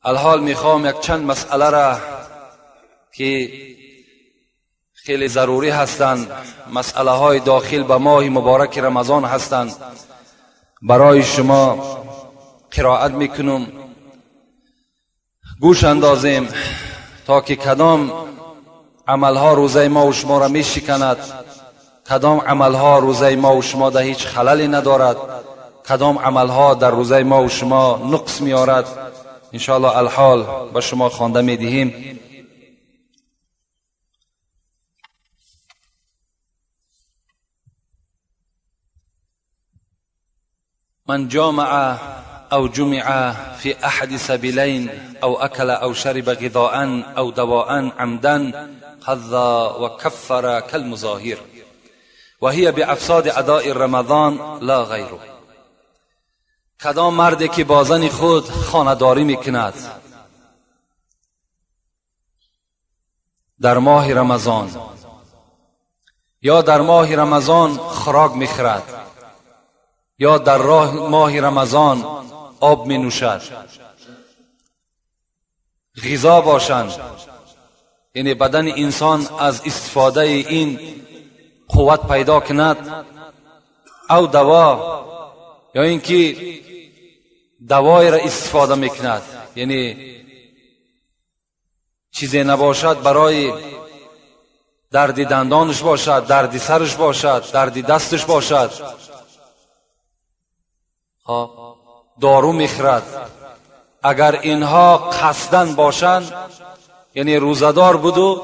الحال میخوام یک چند مسئله را که خیلی ضروری هستند، مسئله های داخل به ماه مبارک رمضان هستند، برای شما قرائت میکنم. گوش اندازیم تا که کدام عملها روزه ما و شما را میشکند، کدام عملها روزه ما و شما در هیچ خللی ندارد، کدام عملها در روزه ما و شما نقص میارد. انشاءالله الحال به شما خوانده میدهیم. من جامع أو جمع في أحد سبيلين أو أكل أو شرب غذاء أو دواء عمدا قضى وكفر كالمظاهر وهي بأفساد أداء رمضان لا غیره. کدام مردی که با زن خود خانه‌داری میکند در ماه رمضان یا در ماه رمضان خوراک میخورد یا در راه ماه رمضان آب می نوشد، غذا باشند، یعنی بدن انسان از استفاده این قوت پیدا کند، او دوا یا اینکه دوای را استفاده میکند، یعنی چیزی نباشد برای درد دندانش باشد، درد سرش باشد، درد دستش باشد، دارو میخورد. اگر اینها قصدن باشند، یعنی روزدار بود و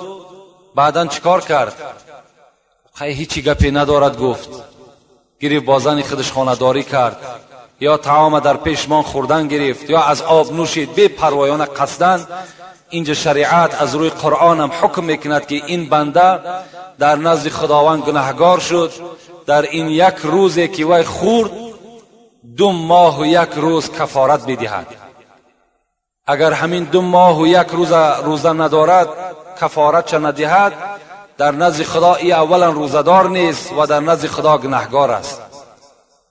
بعدا چیکار کرد؟ هیچی گپی ندارد، گفت گرفت با زن خودش خانه‌داری کرد، یا طعام در پیشمان خوردن گرفت، یا از آب نوشید بی پروایانه قصدن. اینجا شریعت از روی قرآن هم حکم میکند که این بنده در نزد خداوند گناهگار شد، در این یک روزی که وی خورد 2 ماه و 1 روز کفارت میدهد. اگر همین 2 ماه و 1 روز روزه ندارد، کفارت چه ندهد، در نزد خدا ای اولا روزدار نیست و در نزد خدا گناهگار است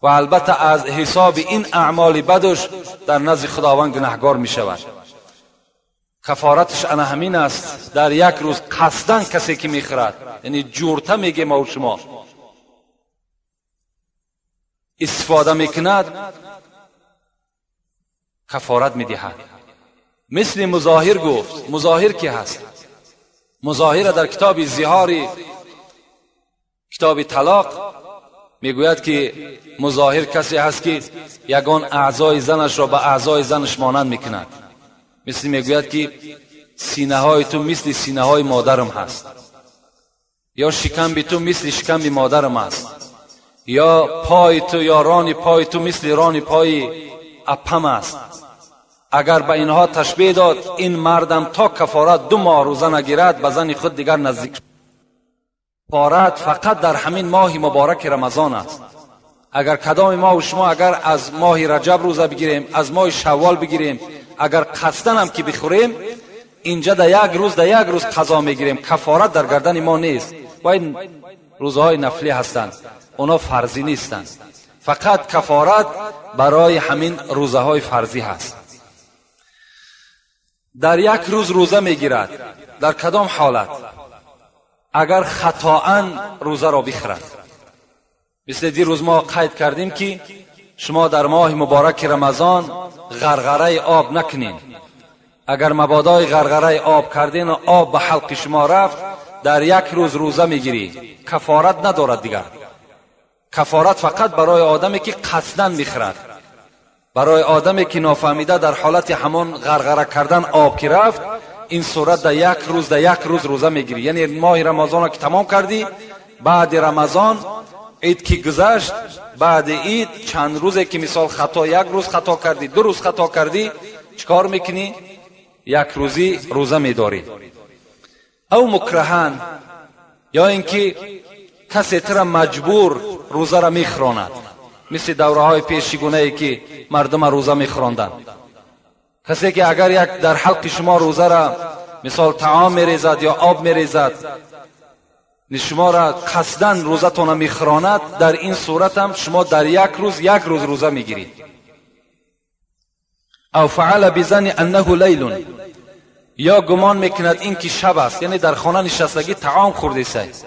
و البته از حساب این اعمال بدش در نزد خداوند گناهگار می شود. کفارتش انا همین است، در یک روز قصدن کسی که میخورد، یعنی جورته میگه ما و شما استفاده میکند، کفارت میدهد. مثل مظاهر گفت. مظاهر کی هست؟ مظاهر در کتاب زهاری، کتاب طلاق میگوید که مظاهر کسی هست که یگان اعضای زنش را به اعضای زنش مانند میکند. مثل میگوید که سینه های تو مثل سینه های مادرم هست، یا شکم تو مثل شکم مادرم است، یا پای تو یا ران پای تو مثل ران پای اپم است. اگر به اینها تشبیه داد، این مردم تا کفارت 2 ماه روزه نگیرد به زن خود دیگر نزدیک. کفارت فقط در همین ماه مبارک رمضان است. اگر کدام ما و شما اگر از ماه رجب روزه بگیریم، از ماه شوال بگیریم، اگر قصدن هم که بخوریم، اینجا در یک روز در یک روز قضا میگیریم، کفارت در گردن ما نیست. و این روزهای نفلی هستند، اونا فرضی نیستند. فقط کفارت برای همین روزه های فرضی هست. در یک روز روزه میگیرد، در کدام حالت؟ اگر خطاً روزه را بخورد. مثل دیروز ما قید کردیم که شما در ماه مبارک رمضان غرغره آب نکنین. اگر مبادای غرغره آب کردین و آب به حلق شما رفت، در یک روز روزه میگیری، کفارت ندارد دیگر. کفارت فقط برای آدمی که قصداً میخورد، برای آدمی که نافهمیده در حالت همان غرغره کردن آب که رفت، این صورت در یک روز در یک روز روزه میگیری. یعنی ماه رمضان که تمام کردی، بعد رمضان عید که گذشت، بعد عید چند روزه که مثال خطا، یک روز خطا کردی، 2 روز خطا کردی، چیکار میکنی؟ یک روزی روزه میداری. او مکرهن، یا اینکه کسی تر مجبور روزه را میخوراند، مثل دوره های پیشگونه ای که مردم روزه میخوراندند. کسی که اگر یک در حلق شما روزه را مثال طعام میریزد یا آب میریزد، شما را قصداً روزتون میخوراند، در این صورت هم شما در یک روز یک روز روزه میگیرید. او فعل بظن انه لیل، یا گمان میکند این که شب است، یعنی در خانه نشستگی طعام خورده است،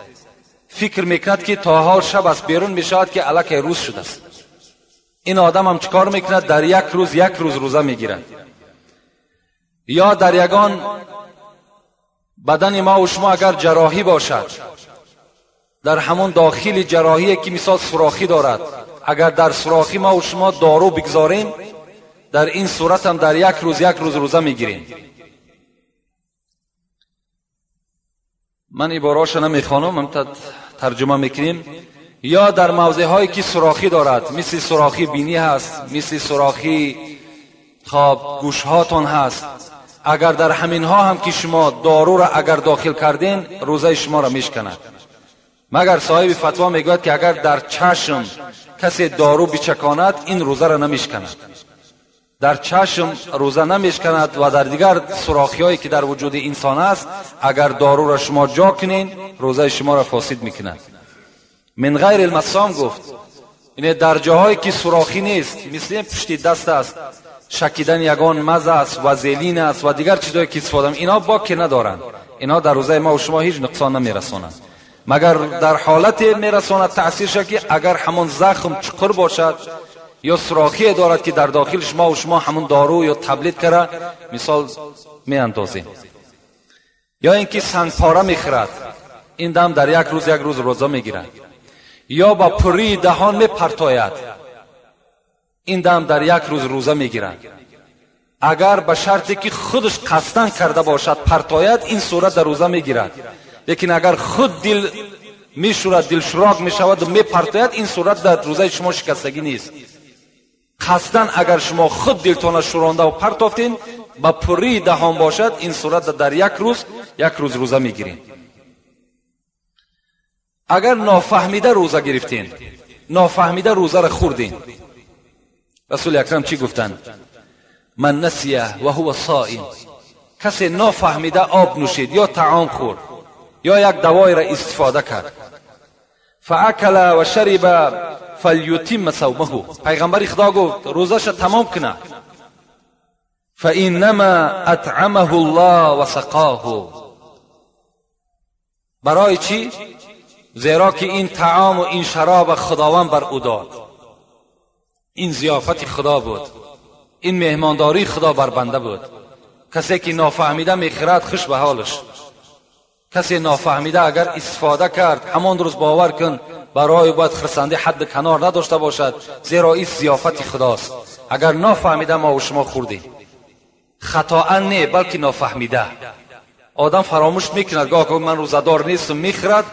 فکر میکند که تا حال شب است، بیرون میشود که الکی روز شده است. این آدم هم چیکار میکند؟ در یک روز یک روز روزه میگیرد. یا در یگان بدن ما و شما اگر جراحی باشد، در همون داخل جراحی که مثال سوراخی دارد، اگر در سوراخی ما و شما دارو بگذاریم، در این صورت هم در یک روز یک روز روزه میگیریم. من عبارهاش نمیخوانم، هم ترجمه میکنیم. یا در موضع هایی که سوراخی دارد، مثل سوراخی بینی هست، مثل سوراخی خواب گوش هاتون هست، اگر در همین ها هم که شما دارو را اگر داخل کردین، روزه شما را میشکند. مگر صاحب فتوا میگوید که اگر در چشم کسی دارو بچکاند، این روزه را نمیشکند. در چشم روزه نمیشکند و در دیگر سوراخی هایی که در وجود انسان است، اگر دارو را شما جا کنین، روزه شما را فاسد میکند. من غیر المسام گفت، یعنی در جاهایی که سوراخی نیست، مثل پشت دست است، شکیدن یگان مزه است و زیلین است و دیگر چیزهایی که استفاده، اینا باکی ندارند، اینا در روزه ما و شما هیچ نقصان نمیرسانند. مگر در حالت میرساند تاثیرش که اگر همون زخم چقر باشد یا سوراخی دارد که در داخل شما و شما همون دارو یا تبلیت کرده مثال میاندازیم. یا اینکه سنگ پاره میخورد، این دم در یک روز یک روز روزه میگیرد. یا با پری دهان میپرتاید، این دم در یک روز روزه میگیرد. اگر به شرطی که خودش قصدن کرده باشد پرتاید، این صورت در روزه میگیرد. لیکن اگر خود دل میشورد، دل شراک میشود و میپرتاید، این صورت در روزه شما شکستگی نیست. قصدن اگر شما خود دلتان شورانده و پرتافتین، با پری دهان باشد، این صورت در یک روز یک روز روزه میگیرین. اگر نافهمیده روزه گرفتین، نافهمیده روزه را خوردین، رسول اکرم چی گفتند؟ من نسیه و هو صائم، کسی نافهمیده آب نوشید یا طعام خورد یا یک دوای را استفاده کرد، فاکل و شرب فلیتم صومه، پیغمبر خدا گفت روزش تمام کنه، فانما اطعمه الله و سقاه. برای چی؟ زیرا که این طعام و این شراب خداوند بر او داد، این ضیافت خدا بود، این مهمانداری خدا بر بنده بود. کسی که نافهمیده میخورد خوش به حالش. کسی نافهمیده اگر استفاده کرد، همان روز باور کن برای باید خرسندی حد کنار نداشته باشد، زیرا این ضیافت خداست. اگر نافهمیده ما و شما خوردیم، خطا نه بلکه نافهمیده. آدم فراموش میکند، گاه من روزه‌دار نیستم میخورد.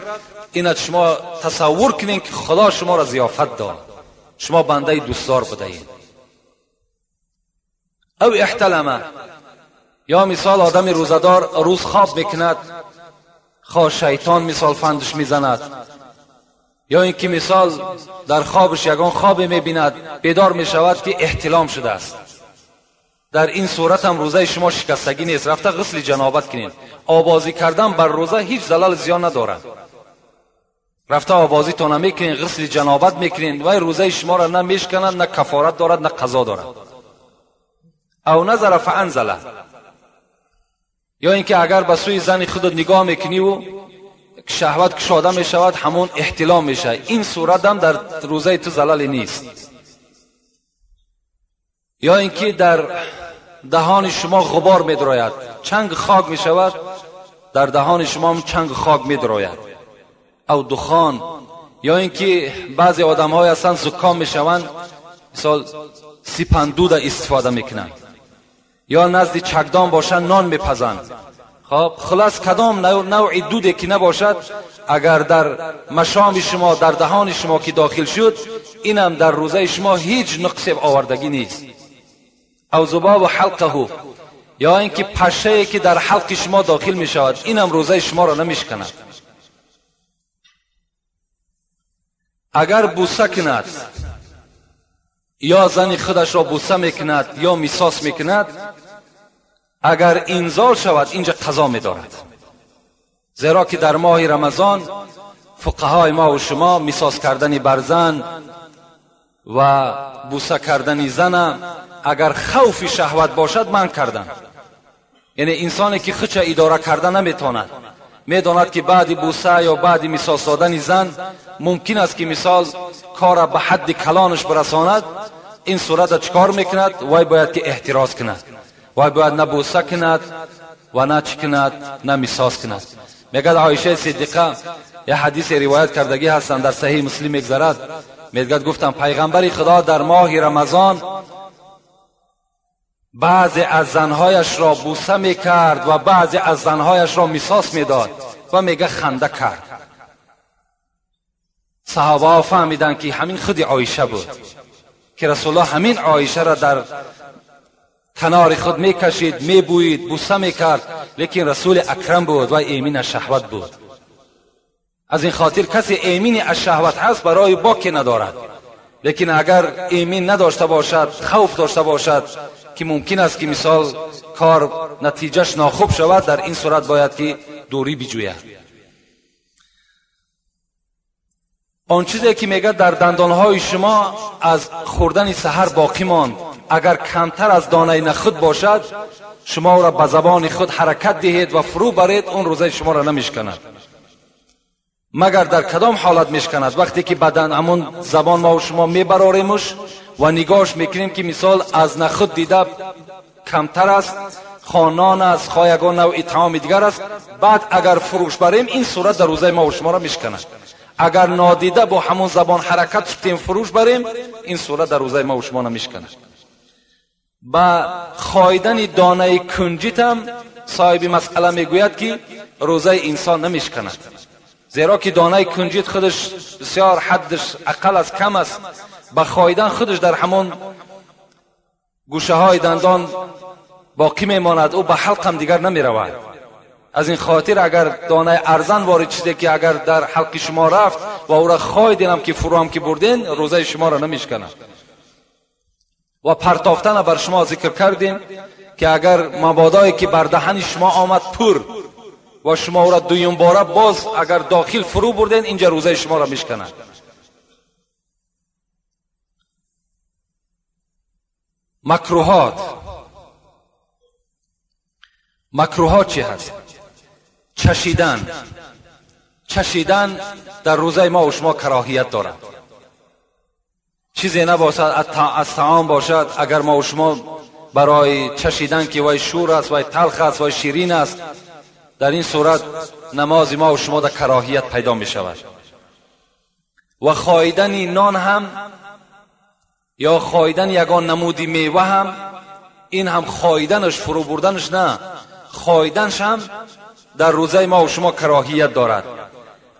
این شما تصور کنین که خدا شما را ضیافت داد، شما بنده دوستدار بودین. او احتلمه، یا مثال آدم روزه‌دار روز خواب میکند، خواه شیطان مثال فندش میزند، یا اینکه مثال در خوابش یگان خواب میبیند، بیدار میشود که احتلام شده است. در این صورت هم روزه شما شکستگی نیست، رفته غسل جنابت کنید. آبازی کردن بر روزه هیچ زلال زیان ندارد. رفته آبازی تانه میکنین، غسل جنابت میکنین، و روزه شما را نه میشکنند، نه کفارت دارد، نه قضا دارد. او نظر فانزله، یا اینکه اگر به سوی زن خودت نگاه میکنی و شهوت کشاده میشود، همون احتلام میشه، این صورت هم در روزه تو زلال نیست. یا اینکه در دهان شما غبار میدراید، چنگ خاک میشود، در دهان شما هم چنگ خاک میدراید، او دخان. یا اینکه بعضی آدم های هستند زکام میشوند، مثال سیپندود استفاده میکنند، یا نزد چکدان باشند نان میپزند. خب خلاص کدام نوع دوده که نباشد، اگر در مشام شما، در دهان شما که داخل شد، اینم در روزه شما هیچ نقص آوردگی نیست. او ذباب حلقه، یا اینکه پشه که در حلق شما داخل می شود، اینم روزه شما را نمیشکند. اگر بوسه کند، یا زن خودش را بوسه میکند یا میساس میکند، اگر انزال شود اینجا قضا میدارد، زیرا که در ماه رمضان فقهای ما و شما میساس کردن بر زن و بوسه کردن زن اگر خوف شهوت باشد منع کردن. یعنی انسانی که خودش اداره کرده نمیتواند، میداند که بعد بوسه یا بعد مساس دادن زن ممکن است که مثال کار به حد کلانش برساند، این صورت چکار میکند؟ وای باید که احتراز کند، وای باید نه بوسه کند و نه چی کند، نه مساس کند. میگه عایشه صدیقه یه حدیث روایت کردگی هستند در صحیح مسلم میگذرد، میگه گفتم پیغمبر خدا در ماه رمضان بعضی از زنهایش را بوسه میکرد و بعضی از زنهایش را مساس میداد و میگه خنده کرد. صحابه ها فهمیدند که همین خود عایشه بود که رسول الله همین عایشه را در کنار خود میکشید، میبویید، بوسه میکرد، لیکن رسول اکرم بود و ایمین از شهوت بود. از این خاطر کسی ایمین از شهوت هست برای باکی ندارد، لیکن اگر ایمین نداشته باشد، خوف داشته باشد که ممکن است که مثال کار نتیجهش ناخوب شود، در این صورت باید که دوری بجوید. آن چیزی که میگه در دندانهای شما از خوردن سحر باقی ماند، اگر کمتر از دانه نخود باشد شما را به زبان خود حرکت دهید و فرو برید، اون روزه شما را نمیشکند. مگر در کدام حالت میشکند؟ وقتی که بدن همون زبان ما و شما میبراریمش و نگاهش میکنیم که مثال از نخود دیده کمتر است، خانان است، خایگان نوع طعام دیگر است، بعد اگر فروش بریم این صورت در روزه ما و شما را میشکند. اگر نادیده با همون زبان حرکت شدیم فروش بریم، این صورت در روزه ما و شما نمیشکند. با خایدن دانه کنجیت هم صاحب مسئله میگوید که روزه انسان نمیشکند، زیرا که دانه کنجیت خودش بسیار حدش اقل از کم است، با خایدن خودش در همون گوشه های دندان باقی میماند، او به حلق هم دیگر نمیرود. از این خاطر اگر دانه ارزن وارد شده که اگر در حلق شما رفت و او را خایدین هم که فرو هم که بردین، روزه شما را نمیشکند. و پرتافتن بر شما ذکر کردیم که اگر مبادایی که بر دهن شما آمد پر و شما او را دویم باره باز اگر داخل فرو بردین، اینجا روزه شما را میشکند. مکروهات، مکروهات چی هست؟ چشیدن. چشیدن در روزه ما و شما کراهیت دارد. چیزی نباشد از طعام باشد، اگر ما و شما برای چشیدن که وای شور است، وای تلخ است، وای شیرین است، در این صورت نماز ما و شما در کراهیت پیدا می شود. و خایدن نان هم یا خایدن یگان نمودی میوه هم، این هم خایدنش فرو بردنش نه، خایدنش هم در روزه ما و شما کراهیت دارد.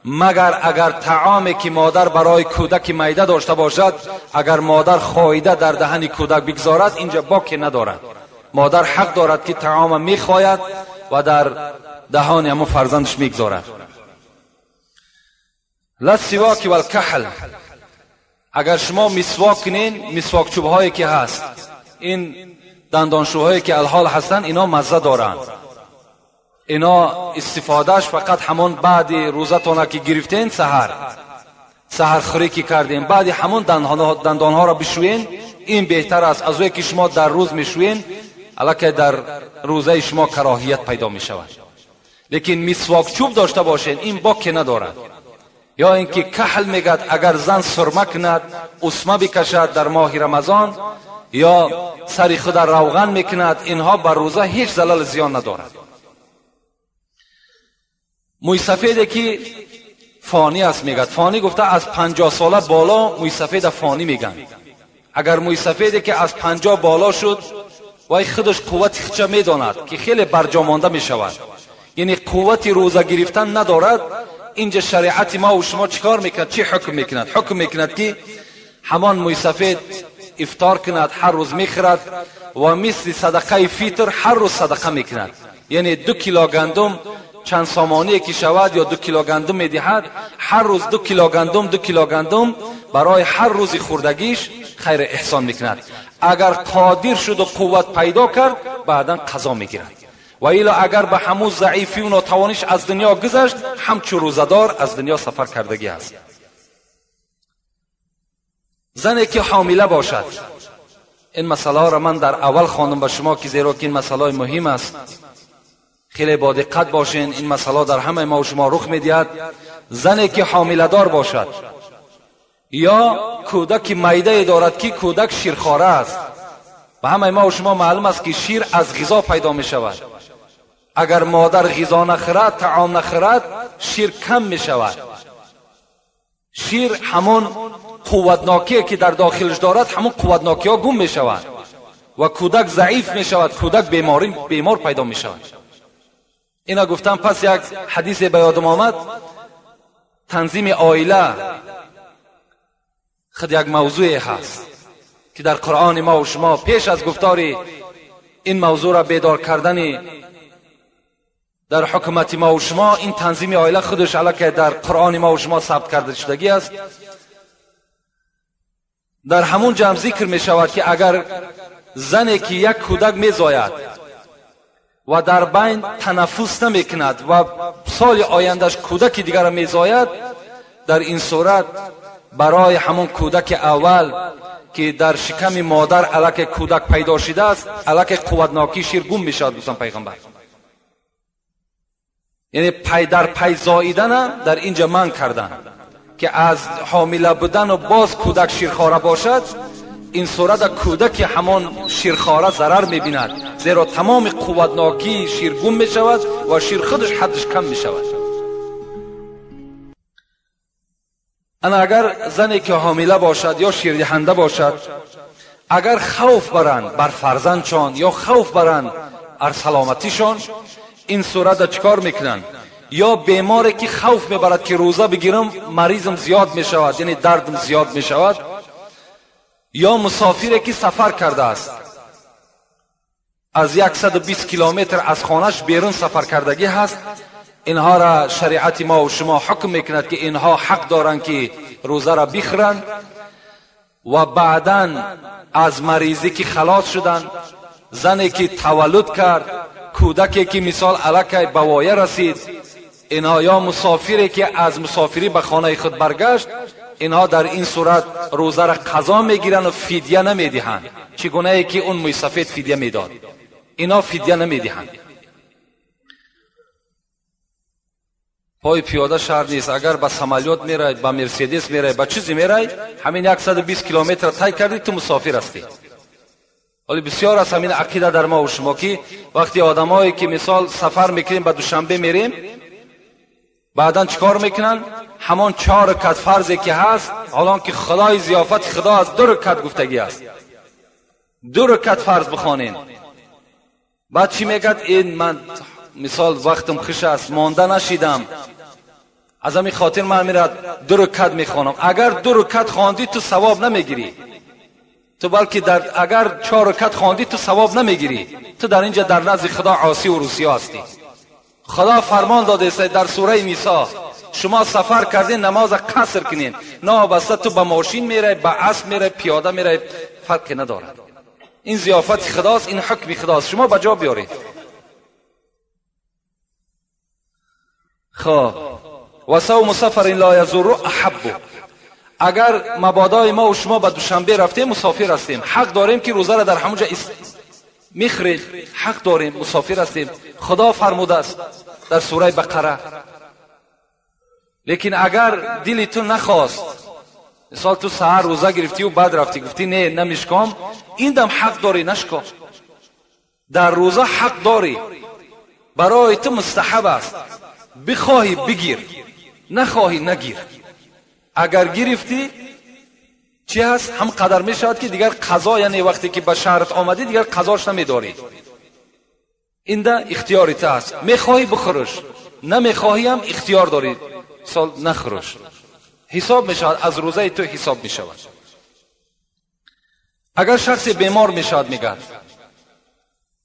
مگر اگر طعامی که مادر برای کودک میده داشته باشد، اگر مادر خایده در دهن کودک بگذارد، اینجا باکی ندارد. مادر حق دارد که طعام میخواید و در دهان همون فرزندش میگذارد. للسواک والکحل، اگر شما مسواک کنین، مسواک چوب هایی که هست، این دندانشوهایی که الحال هستن، اینا مزه دارند. اینا استفادهش فقط همون بعد روزتون که گرفتین، سحر خوری که کردین، بعد همون دندانها را بشوین، این بهتر است از وی که شما در روز میشوین، الکه در روزه شما کراهیت پیدا می شود. لیکن مسواک چوب داشته باشین، این باکی ندارد. یا اینکه کحل میگد اگر زن سرمه کند، اسمه بکشد در ماه رمضان، یا سر خود روغن میکند، اینها بر روزه هیچ زلل زیان ندارد. موی سفیده که فانی است میگد، فانی گفته از 50 ساله بالا موی سفید فانی میگن. اگر موی سفیده که از 50 بالا شد، وای خودش قوت خودش میداند که خیلی برجا مانده میشود، یعنی قوت روزه گرفتن ندارد. اینجا شریعت ما و شما چیکار میکند؟ چی حکم میکند؟ حکم میکند که همان موی سفید افطار کند، هر روز میخورد و مثل صدقه فطر هر روز صدقه میکند. یعنی 2 کیلو گندم چند سامانی که شود یا 2 کیلو گندم میدهد، هر روز 2 کیلو گندم، 2 کیلو گندم برای هر روز خوردگیش خیر احسان میکند. اگر قادر شد و قوت پیدا کرد، بعدا قضا میگیرد. و الا اگر به همون ضعیفی و ناتوانیش از دنیا گذشت، همچون روزدار از دنیا سفر کردگی است. زنی که حامله باشد، این مسئله را من در اول خواندم به شما که زیرا که این مسئله مهم است، خیلی با دقت باشین، این مسئله در همه ما و شما رخ میدهد. زنی که حامله دار باشد یا کودک میده دارد که کودک شیرخواره است، و همه ما و شما معلوم است که شیر از غذا پیدا می شود. اگر مادر غذا نخورد، طعام نخورد، شیر کم می شود. شیر همون قوتناکی که در داخلش دارد، همون قوتناکی ها گم می شود و کودک ضعیف می شود، کودک بیمار پیدا می شود. اینا گفتم. پس یک حدیث به یادم آمد، تنظیم عائله خود یک موضوع هست که در قرآن ما و شما پیش از گفتار این موضوع را بیدار کردن در حکومت ما و شما، این تنظیم عائله خودش علاکه در قرآن ما و شما ثبت کرده شدگی است. در همون جمع ذکر می شود که اگر زنی که یک کودک می زاید و در بین تنفس نمی کند و سال آیندهش کودک دیگر را می زاید، در این صورت برای همون کودک اول که در شکم مادر علاکه کودک پیدا شده است، علاکه قوتناکی شیر گم می شود. گفتن پیغمبر، یعنی پی در پی زاییدن در اینجا من کردن که از حامله بودن و باز کودک شیرخواره باشد، این صورت کودک همان شیرخواره ضرر میبیند، زیرا تمام قوتناکی شیر گم میشود و شیر خودش حدش کم میشود. انا اگر زنی که حامله باشد یا شیردهنده باشد، اگر خوف برند بر فرزندشان یا خوف برند بر سلامتیشان، این صورت چیکار میکنند؟ یا بیماری که خوف میبرد که روزه بگیرم مریضم زیاد میشود، یعنی دردم زیاد میشود، یا مسافری که سفر کرده است، از 120 کیلومتر از خانهش بیرون سفر کردگی هست، اینها را شریعت ما و شما حکم میکند که اینها حق دارند که روزه را بخورند و بعدا از مریضی که خلاص شدن، زنی که تولد کرد، کودکی که مثال علاکه به وایه رسید، اینها یا مسافری که از مسافری به خانه خود برگشت، اینها در این صورت روزه را قضا میگیرند و فدیه نمیدهند، چگونه ای که اون موی سفید فدیه میداد، اینا فدیه نمیدهند. پای پیاده شهر نیست، اگر با سمالیوت میرای، با مرسدس میرای، با چیزی میرای، همین 120 کیلومتر طی کردی تو مسافر هستی. ولی بسیار از همین عقیده در ما و شما که وقتی آدمایی که مثال سفر میکنیم به دوشنبه میریم، بعدا چیکار میکنن؟ همان 4 رکعت فرضی که هست، حالا که خدای ضیافت خدا از 2 رکعت گفتگی است، 2 رکعت فرض بخوانین. بعد چی میگد؟ این من مثال وقتم خوش است، مانده نشیدم، از همین خاطر من میرد 2 رکعت میخوانم. اگر 2 رکعت خواندی تو ثواب نمیگیری، تو بلکه در اگر 4 رکعت خواندی تو ثواب نمیگیری، تو در اینجا در نزد خدا عاصی و روسیا هستی. خدا فرمان داده است در سوره نساء، شما سفر کردین نماز قصر کنین، نه بسته تو با ماشین میره، با اسب میره، پیاده میره، فرقی ندارد. این ضیافت خداست، این حکم خداست، شما به جا بیارید. خب و صوم سفر لا یضر احب، اگر مبادای ما و شما به دوشنبه رفتیم، مسافر هستیم، حق داریم که روزه را در همونجا میخریم، حق داریم، مسافر هستیم، خدا فرموده است در سوره بقره. لیکن اگر دل تو نخواست، مثال تو سحر روزه گرفتی و بعد رفتی گفتی نه نمیشکم، این دم حق داری نشکم، در روزه حق داری، برای تو مستحب است، بخواهی بگیر، نخواهی نگیر. اگر گرفتی چی هست؟ هم قدر می شود که دیگر قضا، یعنی وقتی که به شهرت آمدی دیگر قضاش نمیداری، این ده اختیاری تا هست، میخواهی بخورش، نمیخواهی هم اختیار داری، سال نخورش، حساب می شود، از روزه تو حساب می شود. اگر شخص بیمار می شود، میگرد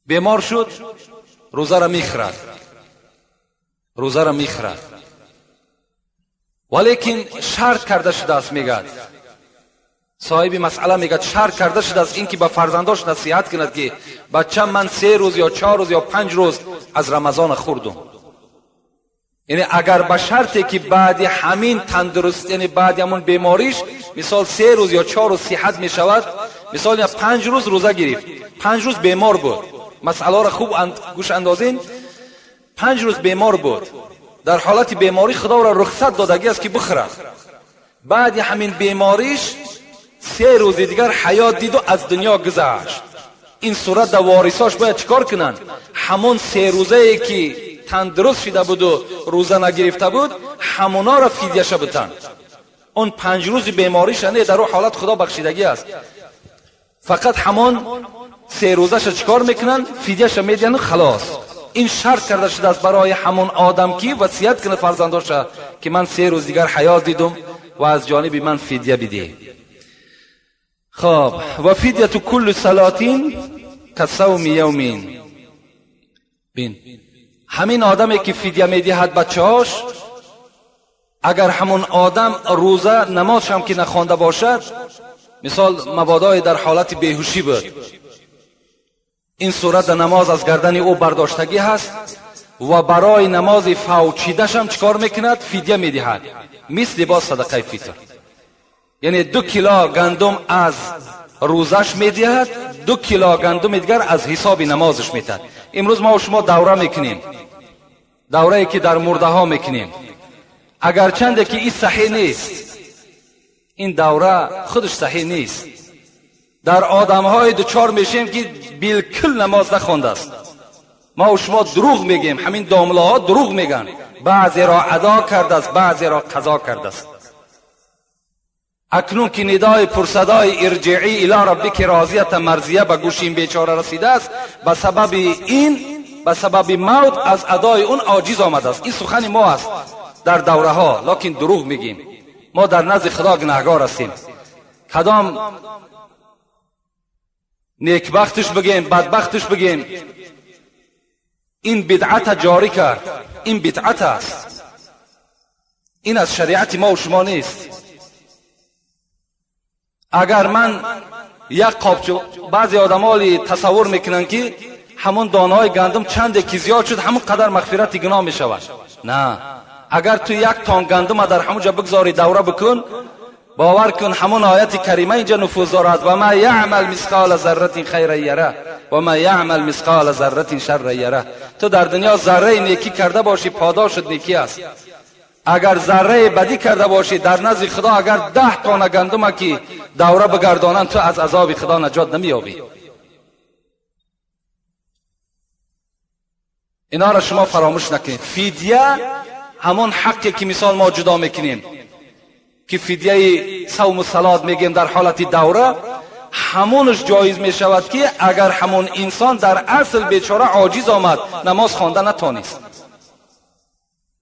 بیمار شد، روزه را میخورد، روزه را میخورد، ولیکن شرط کرده شده است، میگد صاحب مسئله، میگد شرط کرده شده است اینکه به فرزنداش نصیحت کند که بچه من 3 روز یا 4 روز یا 5 روز از رمضان خوردم، Яъне агар ба шарте ки баъди ҳамин тандуруст, яъне баъди ҳамон бемориш, мисол 3 рӯз ё 4 рӯз сиҳат мешавад, мисол 5 рӯз рӯза гирифт, 5 рӯз бемор буд, масъаларо хуб гӯш андозин, 5 рӯз бемор буд, дар ҳолати беморӣ худоро рухсат додагӣ аст ки бихӯрад. Баъди ҳамин бемориш 3 рӯзи дигар ҳаёт диду аз дунё гузашт. Ин сурат дар ворисош бояд чикор кунанд? Ҳамон 3 рӯзае ки тандуруст шида буду рӯза нагирифта буд, ҳамонаро фидияша битанд. Он 5 рӯзи бемориша не, дар ӯ ҳолат худо бахшидагӣ аст. Фақат ҳамон 3 рӯзаша чикор мекунанд? Фидияша медиҳанд, халос. Ин шарт карда шудааст барои ҳамон одам ки васият кунад фарзандоша ки ман 3 рӯз дигар ҳаёт дидум ва аз ҷониби ман фидия бидиҳ. خب و فدیة کل صلاة کصوم یوم. بین همین آدمی که فدیه میدهد بچه‌هاش، اگر همون آدم روزه نمازش هم که نخوانده باشد، مثال مبادای در حالت بیهوشی بود، این صورت نماز از گردن او برداشتگی هست و برای نماز فوچیدش هم چکار میکند؟ فدیه میدهد، مثل با صدقه فطر. یعنی 2 کیلو گندم از روزش میدهد، 2 کیلو گندم دیگر از حساب نمازش میدهد. امروز ما و شما دوره میکنیم، دوره که در مرده ها میکنیم، اگرچند که این صحیح نیست، این دوره خودش صحیح نیست. در آدم های دوچار میشیم که بالکل نماز نخوانده است. ما و شما دروغ میگیم، همین دامله ها دروغ میگن، بعضی را ادا کرده است، بعضی را قضا کرده است. اکنون که ندای پرصدای ارجعی الی ربک راضیه مرضیه به گوش این بیچاره رسیده است، به سبب این، به سبب موت از ادای اون عاجز آمده است. این سخن ما است در دوره ها، لکن دروغ میگیم. ما در نزد خدا گناهگار هستیم. کدام نیکبختش بگیم، بدبختش بگیم، این بدعت جاری کرد، این بدعت است، این از شریعت ما و شما نیست. اگر من یک قابچه، بعضی آدمالی تصور میکنن که همون دانه‌های گندم چند که زیاد شد همون قدر مغفرت گناه میشود. نه، اگر تو یک تان گندم در همونجا بگذاری دوره بکن، باور کن همون آیت کریمه اینجا نفوذ دارد، و ما یعمل مثقال ذره خیرا یره و ما یعمل مثقال ذره شر یره. تو در دنیا ذره نیکی کرده باشی پاداشت نیکی است، اگر ذره بدی کرده باشی در نزد خدا اگر 10 تانه گندم که دوره بگردانند تو از عذاب خدا نجات نمییابی. اینا را شما فراموش نکنید. فدیه همون حقی که مثال ما جدا میکنیم که فدیه صوم و صلات میگیم در حالت دوره، همونش جایز میشود که اگر همون انسان در اصل بیچاره عاجز آمد، نماز خوانده نتانست،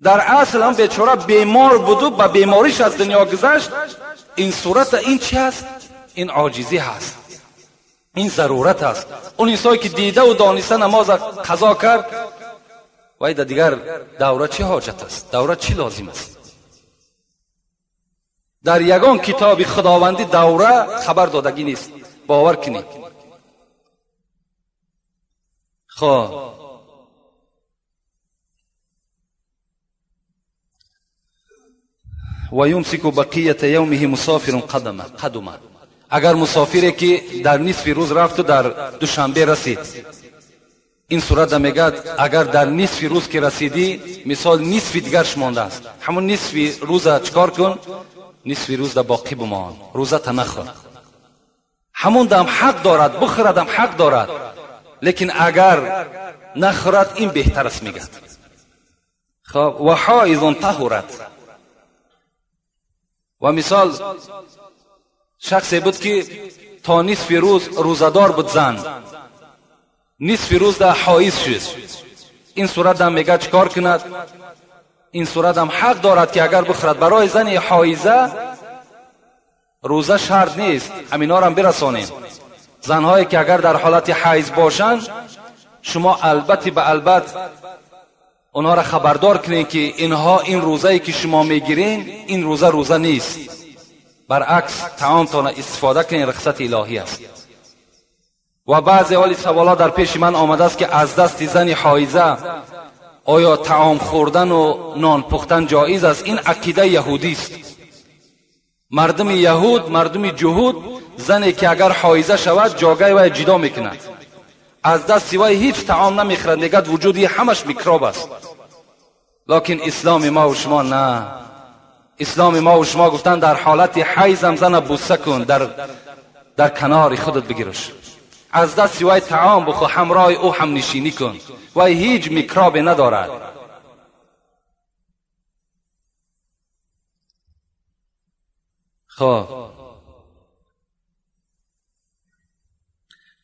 در اصل هم بیچاره بیمار بود و به بیماریش از دنیا گذشت، این صورت این چی هست؟ این عاجزی هست، این ضرورت است. اون انسانی که دیده و دانسته نماز قضا کرد، وای در دیگر دوره چه حاجت است؟ دوره چی لازم است؟ در یگان کتاب خداوندی دوره خبر دادگی نیست، باور کنید. خب و یمسک بقیه یومه مسافر قدمه. اگر مسافری که در نصف روز رفت و در دوشنبه رسید، این صورت میگد اگر در نصف روز که رسیدی، مثال نصف دیگرش مانده است، همون نصف روز چکار کن؟ نصف روز در باقی بمان، روزه تا نخور. همون دم حق دارد بخوردم حق دارد، لیکن اگر نخورد این بهتر است میگد. خب و حائض طهرت. و مثال شخصی بود که تا نصف روز روزدار بود، زن نصف روز در حائض شد، این صورت هم میگه چکار کند؟ این صورت هم حق دارد که اگر بخورد. برای زن حائضه روزه شرط نیست، همینا را هم برسانیم. زنهایی که اگر در حالت حیض باشند، شما البته به البته اونها را خبردار کنید که اینها این روزه‌ای که شما میگیرین این روزه روزه نیست، برعکس طعامتان استفاده کنین، رخصت الهی است. و بعضی حالی سوالا در پیش من آمده است که از دست زن حائضه آیا طعام خوردن و نان پختن جایز است؟ این عقیده یهودی است. مردم یهود، مردم جهود، زنی که اگر حایزه شود جاگه وی جدا میکند، از دست وی هیچ طعام نمیخورد، میگد وجودی همش میکروب است. لکن اسلام ما و شما نه. اسلام ما و شما گفتن در حالت حیض هم زن بوسه کن، در کنار خودت بگیرش، از دست وی طعام بخور، همراه او هم نشینی کن، وی هیچ میکروب ندارد. خب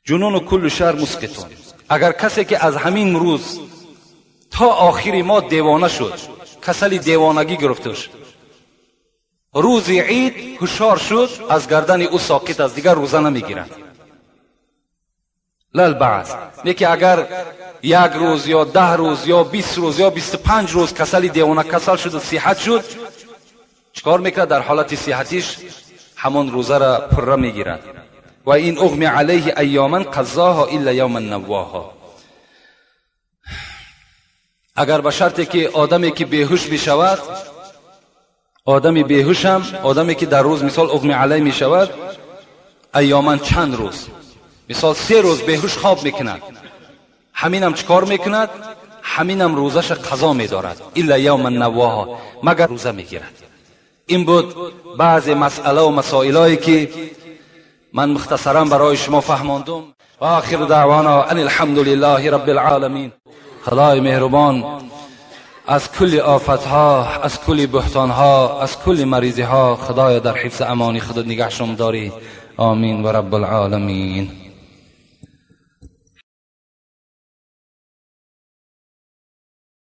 جنون و کل شهر مسقطون. اگر کسی که از همین روز تا آخری ما دیوانه شد، کسلی دیوانگی گرفتش، روز عید هوشیار شد، از گردن او ساقط است، دیگر روزه نمیگیرد. للبعض نه که اگر یک روز یا 10 روز یا 20 روز یا 25 روز کسلی دیوانه کسل شد و صحت شد، چکار میکرد؟ در حالت صحتیش همان روزه را پره میگیرد. و این اغمی علیه ایاما قضاها الا یوما نواها. اگر به شرطی که آدمی که بیهوش میشود، آدمی بیهوش هم، آدمی که در روز مثال اغمی علیه میشود، ایاما چند روز، مثال 3 روز بیهوش خواب میکند، همینم چکار میکند؟ همینم روزش قضا میدارد. الا یوما نواها، مگر روزه میگیرد. این بود بعض مسئله و مسائلایی که من مختصرا برای شما فهماندم. و آخر دعوانا ان الحمد لله رب العالمین. خدای مهربان از کل آفتها، از کل بحتانها، از کل مریضیها خدای در حفظ امانی خودت نگهشم داری. آمین و رب العالمین.